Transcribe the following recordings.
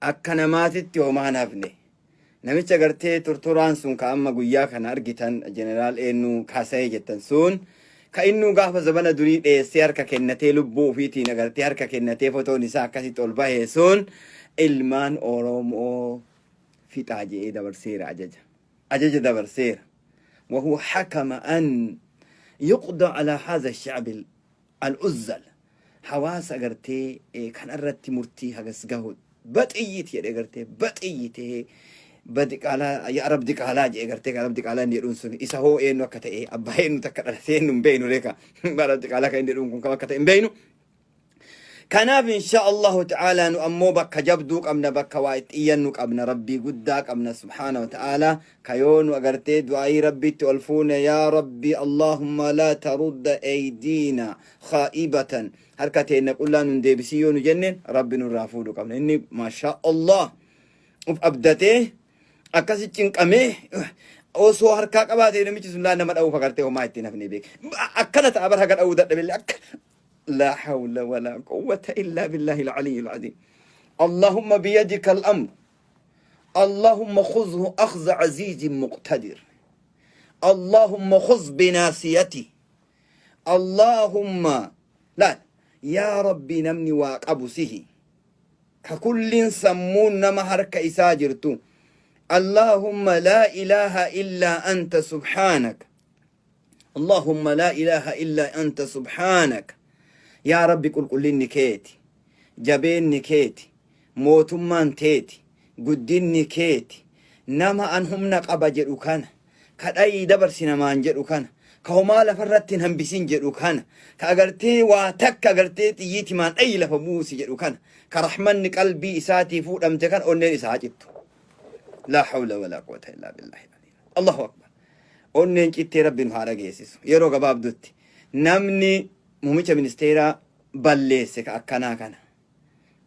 Akka namaatitti homaa hin hafne. Namicha gartee tortoraan sun ka amma guyyaa kana argitan jeneraal eenyu kaasa'ee jettan sun ka innuu gaafa zabana durii dheessee harka kennatee lubbuu ofiitiin agartee harka kennatee fotoon isaa akkasitti ol bahee sun ilmaan Oromoo fixaa je'ee dabarseera ajaja. Ajaja dabarseera. وهو حكم أن يقضى على هذا الشعب العزل hawaasa agartee kan irratti murtii hagas gahu baxiyyiit jedhe agartee baxiyyiitee badiqaalaa ya arab diqaalaa jedhe agartee arab diqaalaa inni jedhuun sun isa hoo eenyu akka ta'e abbaa eenyu takka dhalatee eenyu hin beeynu reeka arab diqaalaa kan inni jedhuun kun kam akka ta'e hin beeynu. Kanaaf insha Allahu ta'ala nu ammoo bakka jabduu qabna, bakka waa itti iyyannu qabna, Rabbii guddaa qabna subhaana wa ta'ala, ka yoo nu agartee du'aayii Rabbiitti ol fuune, yaa Rabbi, Allahumma laa tarudda eydiina khaa'ibatan, harka teenna qullaa nun deebisii yoo nu jenneen Rabbi nurraa fuudhu qabna. Inni maashaa Allah uf abdatee akkasi cinqamee osoo harkaa qabaatee namichi sun laa nama dha'uuf agartee homaa ittiin hafne beek akkana ta'a bar haga dha'uu dadhabillee akka. لا حول ولا قوة إلا بالله العلي العظيم. اللهم بيدك الأمر، اللهم خذه أخذ عزيز مقتدر، اللهم خذ بناصيته، اللهم لا يا ربي نمني واقب سه ككل سمون نما هرك إساجرتو. اللهم لا إله إلا أنت سبحانك، اللهم لا إله إلا أنت سبحانك. Yaa Rabbi, qulqullinni keeti, jabeenni keeti, mootummaan teeti, guddinni keeti. Nama an humna qaba jedhu kana, ka dhayii dabarsi namaan jedhu kana, ka homaa lafarratti hin hambisin jedhu kana, ka agartee waa takka agartee xiyyiitimaan dhayi lafa buusi jedhu kana, ka rahmanni qalbii isaatii fuudhamte kan onneen isaa haa cittu. لا حول ولا قوة إلا بالله. الله أكبر. Onneen cittee Rabbi nu haa dhageessisu. Yeroo gabaabdutti namni muummicha ministeeraa balleesse ka akkanaa kana.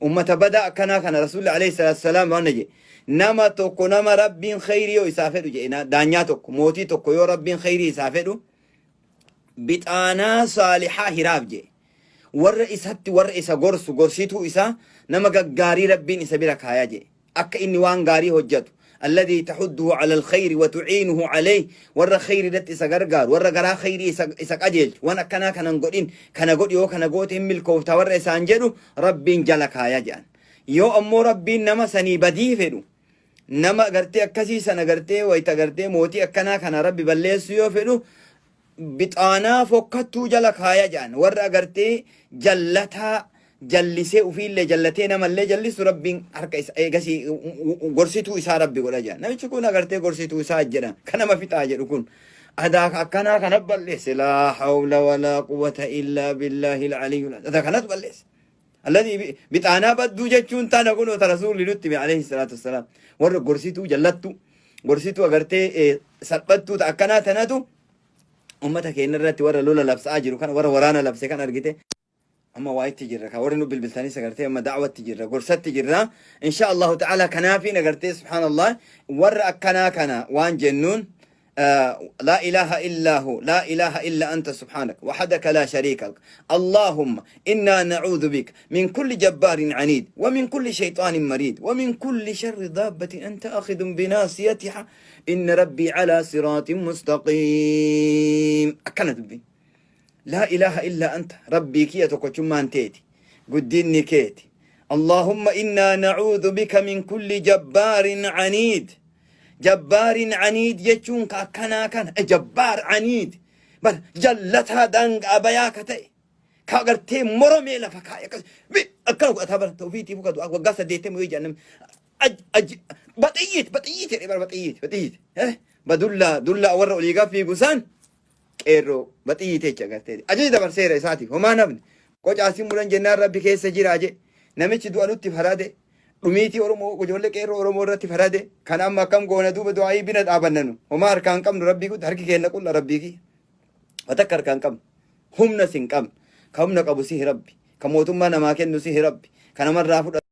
Ummata badaa akkanaa kana Rasuulli عليه الصلاة والسلام waan jedhe, nama tokko nama Rabbiin khayrii yoo isaa fedhu jedhe, daanyaa tokko, mootii tokko yoo Rabbiin khayrii isaa fedhu bixaanaa saalixaa hiraaf jedhe. Warra isatti warra isa gorsu, gorsituu isaa, nama gaggaarii Rabbiin isa bira kaayaa jedhe. Akka inni waan gaarii hojjetu. الذي تحضه على الخير وتعينه عليه, warra khayri irratti isa gargaaru, warra garaa khayrii isa qajeelchu, waan akkanaa kanan godhin, kana godhi, yoo kana goote hin milkoofta warra isaan jedhu Rabbiin jala kaaya jedhan. Yoo ammoo Rabbiin nama sanii badii fedhu, nama agartee akkasii sana agartee wayita agartee mootii akkanaa kana Rabbi balleessuu yoo fedhu bixaanaa fokkattuu jala kaaya jedhan, warra agartee jallataa jallisee ufiillee jallatee namallee jallisu Rabbiin harka isa eegasii gorsituu isaa Rabbi godha jedhan. Namichi kun agartee gorsituu isaa jedhan kan nama fixaa jedhu kun adaa akkanaa kana balleesse. لا حول ولا قوة إلا بالله العلي. Adaa kanatu balleesse. الذي bixaanaa badduu jechuun tana kun ta Rasuulli nutti hime عليه الصلاة والسلام. Warra gorsituu jallattu, gorsituu agartee salphattuu ta akkanaa tanatu ummata keenya irratti warra lola labsaa jiru kan warra waraana labse kan argite. Amma waa itti jirra ka warri nu bilbiltanis agartee amma da'watti jirra, gorsatti jirra إن شاء الله تعالى. Kanaafiin agartee subhaanallah warra akkanaa kana waan jennuun لا إله إلا هو، لا إله إلا أنت سبحانك وحدك لا شريك لك، اللهم إنا نعوذ بك من كل جبار عنيد ومن كل شيطان مريد ومن كل شر دابة أنت آخذ بناصيتها إن ربي على صراط مستقيم. أكنت بي لا إله إلا أنت, ربي kiyya tokkochummaan teeti, guddinni keeti. اللهم إنا نعوذ بك من كل جبار عنيد. جبار عنيد jechuun ka akkanaa kana, جبار عنيد bar jallataa daangaa bayaa ka ta'e, ka agartee moromee lafa kaa'e akkas akkana godhataa bara ofiitii fuka du'a waggaa 80 yoo jedhan baxiyyiit baxiyyiit jedhee bara baxiyyiit baxiyyiit badullaa dullaa warra olii gaaf fiigu san qeerroo baxiyyiit jecha agartee ajaja dabarseera isaatiif homaa namni qocaasiin muran jennaan Rabbi keessa jira je. Namichi du'a nutti farade, dhumiitii Oromoo, ijoollee qeerroo Oromoo irratti farade kan amma akkam goona duuba? Du'aayii bina dhaabannanu homaa harkaan qabnu. Rabbii guddaa harki keenya qulla. Rabbii kiyya watakka harkaan qabnu, humna sin qabnu. Ka humna qabu sihi Rabbi, ka mootummaa namaa kennu sihi Rabbi, ka namarraa fudhatu.